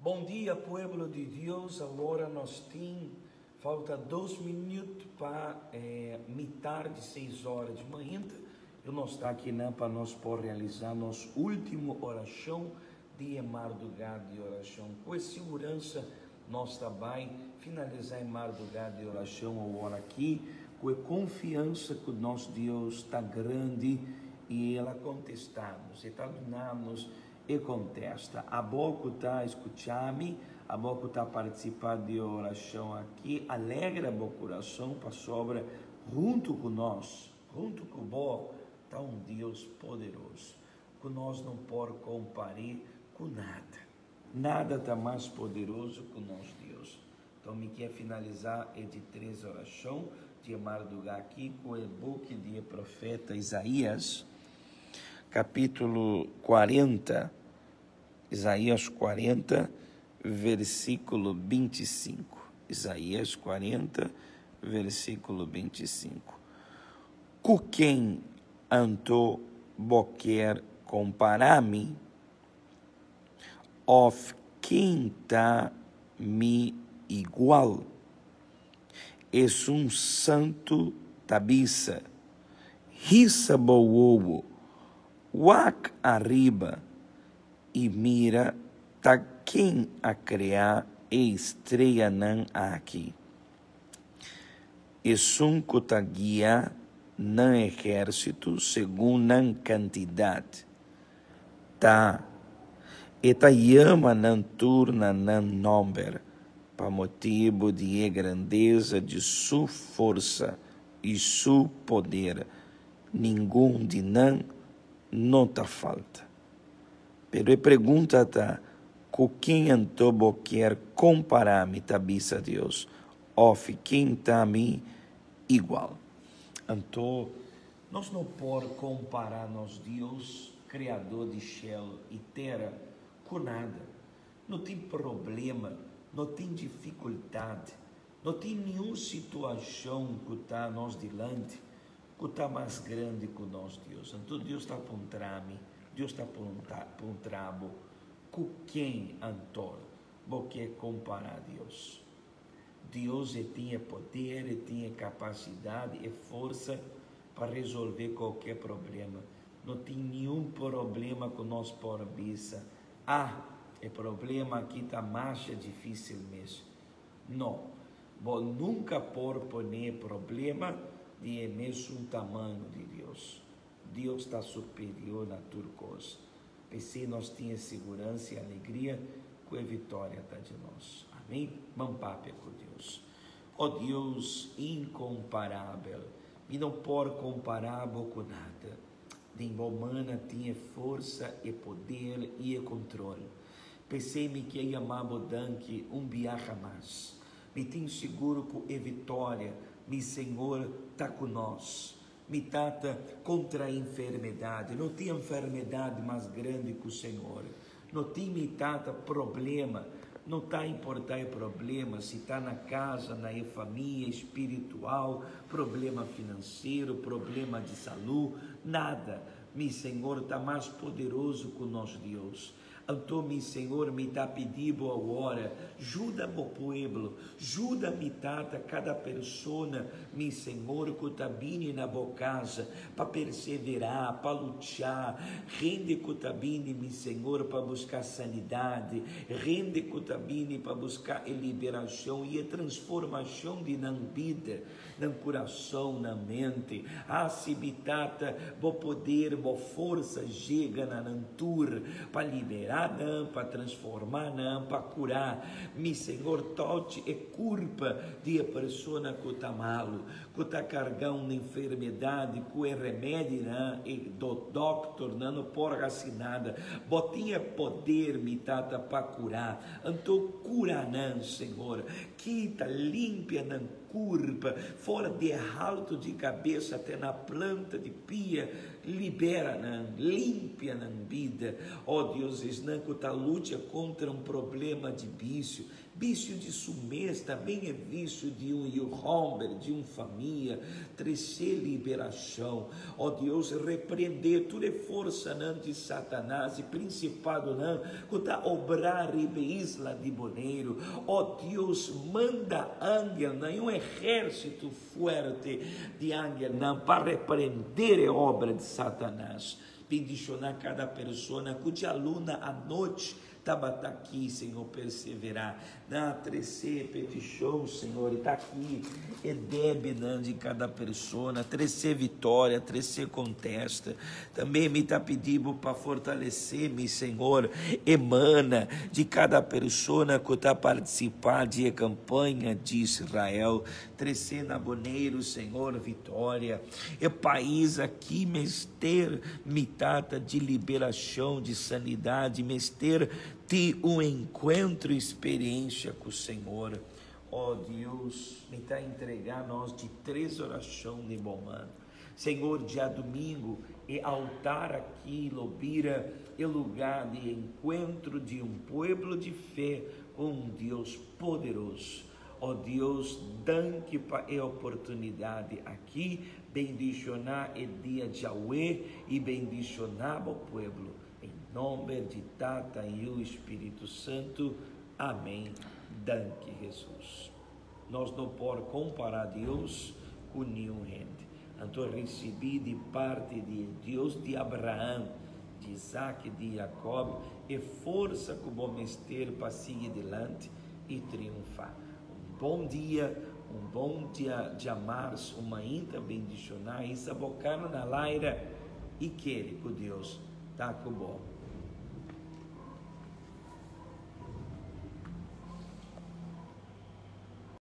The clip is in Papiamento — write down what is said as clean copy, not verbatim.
Bon dia pueblo di Dios, awor nos tin falta 2 minuut pa mitar di 6 or di mainta y nos ta aki pa nos por realisa nos ultimo oracion di madruga di oracion. Cu siguransa nos ta bay finalisa e madruga di oracion awor aki, cu confiansa cu nos Dios ta grandi y El a contesta nos, E ta duna nos e contesta. Abo cu ta scucha mi, abo cu ta participa di oracion aki, alegra bo curason pasobra hunto cu nos, hunto cu bo, ta un Dios poderoso, cu nos no por compara cu nada. Nada ta mas poderoso cu nos Dios. Anto, mi kier finalisa e di tres oracion di madruga aki cu e book di profeta Isaías, capitulo 40, Isaías 40, versiculo 25. Isaías 40, versiculo 25. Cu ken anto bo kier compara mi? Of ken ta mi igual? Esun Santo ta bisa. Hisa bo wowo, wak ariba y mira ta ken a crea e streanan aki. Esun cu ta guia nan ehercito segun nan cantidad. Ta E ta yama nan tur na nan nomber pa motibo di grandesa di su forsa y su poder. Ningun di nan no ta falta. Pero e pregunta ta, cu ken anto bo kier compara mi, ta bisa Dios, of ken ta mi igual? Anto, nos no por compara nos Dios, criador di cielo y tera, cu nada. No tin problema, no tin dificultad, no tin ningun situacion cu ta nos dilanti cu ta mas grandi cu nos Dios. Anto Dios ta puntra mi, Dios ta puntra bo, cu ken anto bo kier compara Dios? Dios tin poder, tin capacidad y forsa pa resolve cualkier problema. No tin ningun problema cu nos por bisa: "Ah, e problema aki ta mas dificil mes." No, bo nunca por pone problema di mesmo tamaño di Dios. Dios ta superior na tur cos. P'esey nos tin siguransa y alegria cu e victoria ta di nos. Amen? Ban papia cu Dios. Oh Dios incomparabel, mi no por compara cu nada. Den bo man tin forsa y poder y control. P'esey mi kier yama bo danki un biaha mas. Mi tin sigur cu e victoria, mi Señor ta cu nos. Mi tata contra e enfermedad. No tin enfermedad mas grandi cu Señor. No tin, mi tata, problema. No ta importa e problema, si ta na cas, na famia spiritual, problema financiero, problema di salud, nada. Mi Señor ta mas poderoso cu nos Dios. Anto, mi Señor, mi ta pidiendo awor, yuda mi pueblo, yuda mi tata, cada persona, mi Señor, cu ta bini na bo cas, pa persevera, pa lucha, hende cu ta bini, mi Señor, pa busca sanidad, hende cu ta bini pa busca liberacion y transformacion di nan bida, nan curason, nan mente. Asina, mi tata, bo poder, bo forsa yega na nan tur pa libera nan, pa transforma nan, pa cura. Mi Señor, toca e curpa di persona cu ta malo, cu ta carga un enfermedad, cu e remedi nan, y do doctor nan no por haci nada. Bo tin poder, mi tata, pa cura. Anto cura nan, Señor. Kita, limpia nan curpa, for di halto di cabes te na planta di pia, libera nan, limpia nan bida. Oh Dios, esnan cu ta lucha contra un problema di vicio. Bisio di su mes, tambe e bisio di un yu hòmber, di un famia, trese liberashon. Ó Dios, reprendé tur e forsanan di Satanas i prinsipadonan ku ta obrá riba e isla di Boneiru. Ó Dios, manda angelnan i un ehérsito fuerte di angelnan pa reprendé e obra di Satanas. Bendishoná kada persona ku djaluna anochi Tabata aki, Señor, perseverá. Nan a tresé petishon, Señor, i ta aki e debenan di kada persona. Tresé vitória, tresé kontesta. Tambe mi ta pidi Bo pa fortalesé mi, Señor, e mana di kada persona ku ta partisipá di e kampaña di Israel. Tresé na Boneiru, Señor, vitória. E pais aki mester mi Tata di liberacion, di sanidad, mester tin un encuentro y experiencia cu Señor. Oh Dios, mi ta entrega nos di tres oracion den bo man. Señor, diadomingo e altar aki lo bira e lugar di encuentro di un pueblo di fe cu un Dios poderoso. O Dios, danki pa e oportunidad aki. Bendiciona e dia djawe y bendiciona bo pueblo. Den nomber di Tata, Yu y Spiritu Santo. Amen. Danki Jesus. Nos no por compara Dios cu niun hende. Anto ricibi di parti di e Dios di Abraham, di Isaac y di Jacob e forsa cu bo mester pa sigui dilanti i triunfá. Un bon dia, un bon dia djamars, un mainta bendishoná, hisa bo kara na laira i kere ku Dios ta ku bo.